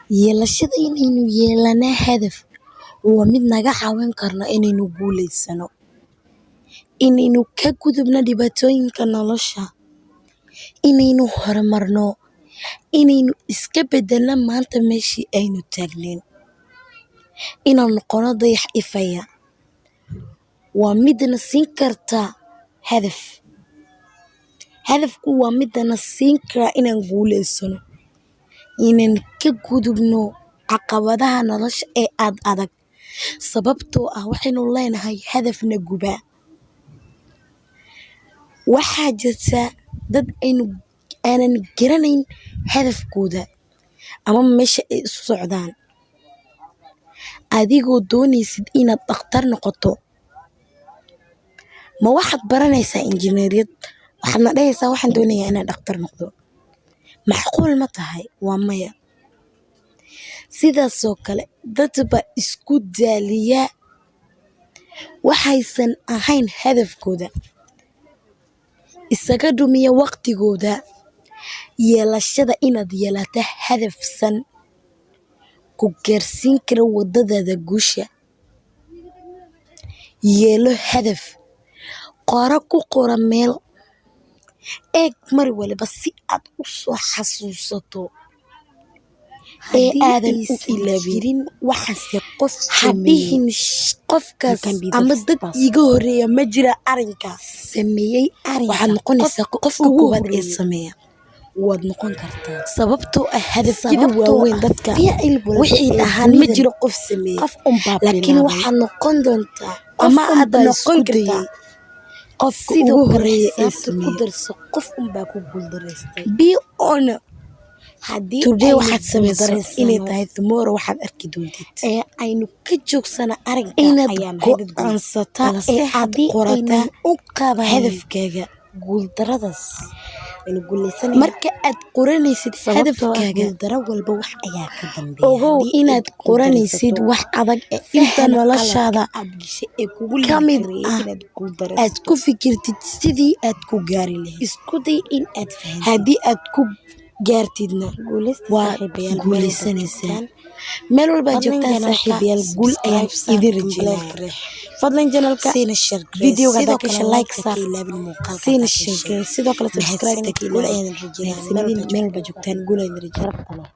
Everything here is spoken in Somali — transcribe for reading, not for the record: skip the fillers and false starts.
Yeelashada inaynu yeelanaa hadaf waa mid naga caawin karna inaynu guuleysano, inaynu ka gudubno dhibaatooyinka nolosha, inaynu horumarno, inaynu iska bedelno maanta meeshii aynu taagnayn, inaan noqono dayax ifaya. Waa midna siin karta hadaf. Hadafku waa midna siin kara inaan guuleysano, inaan ka gudubno caqabadaha nolosha ee aad adag, sababtoo ah waxaynu leenahay hadafna guba. Waxaa jirta dad aynu aanan garanayn hadafkooda ama meesha ay isu socdaan. Adigoo doonaysid inaad dhakhtar noqoto, ma waxaad baranaysaa injineeriyad, waxaadna dhahaysaa, "Waxaan doonayaa inaan dhakhtar noqdo"? Macquul ma tahay? Waa maya. Sidaasoo kale dad baa isku daaliya waxaysan ahayn hadafkooda, isaga dhumiya waqtigooda. Yeelashada inaad yeelato hadafsan ku gaarsiin kara wadadaada guusha. Yeelo hadaf, qoro, ku qora meel, eeg mar waliba si aad u soo xasuusato ee Haddii aadan u aysan ilaabin. jirin waxaase qof Ha sameeyey, dhihin qofkaas you can be the ama first dad person. iiga horeeya ma jira arrinkaas Sameeyey waxaad arrinka noqonaysaa qofka qofka ugu koowaad ee horreeyay sameeya. Waad noqon kartaa. Sababtoo ah hadafyada Sababtoo waaweyn ah dadka ficil walba waxay ee dhahaan ma dunidan jiro qof sameeyey, qof unbaa laakiin bilaabay. waxaad noqon doontaa Qof ama aad unbaa noqon isku kartaa dayay. qofka Sidoo ugu kale horeeya ee xisaabta ku sameeya. darso, qof unbaa ku guuldareystay. Be on Haddii today aynu waxaad samayso inay guuldareysano tahay tomorrow waxaad arki doontid. ee aynu ka joogsano arrinka Inaad ayaa mahadad guul. go'aansataa Balse ee aad haddii qorataa aynan u qabanin hadafkaaga. guuldaradaas, waynu guuleysanaynaa. Marka aad qoranaysid Sababtoo ah hadafkaaga, guuldaro walba wax ayaa ka dambeeya. ogow Haddii inaad aad qoranaysid guuldaraysato, wax adag ee inta fahan noloshaada qaladka aad gashay ee kugu ka mid liikarayay ah inaad aad guuldaraysato. ku fikirtid sidii aad ku gaari lahayd. Isku day in aad fahantid. Haddii aad ku gaartidna, Guuleysta waa saaxiibayaal, meel walbaad guuleysanaysaa. joogtaan. Meel walbaad Fadlan joogtaan channelka saaxiibayaal, guul ayaan subscribe saar, idin gambaleelka rajeynaya. riix, Fadlan channelka siina share garee, videoga sidoo haddaa ka kale hesha like like-ta ka saar, ilaabin muuqaalka siina haddaa ka share heshay. garee, sidoo kale subscribe Mahadsanid, ta ka guul ilaabin. ayaan rajeynaya meel Mahadsanidin walbaad meel walbaad joogtaan. joogtaan, guul ayaan rajeynaya. Sharafta leh.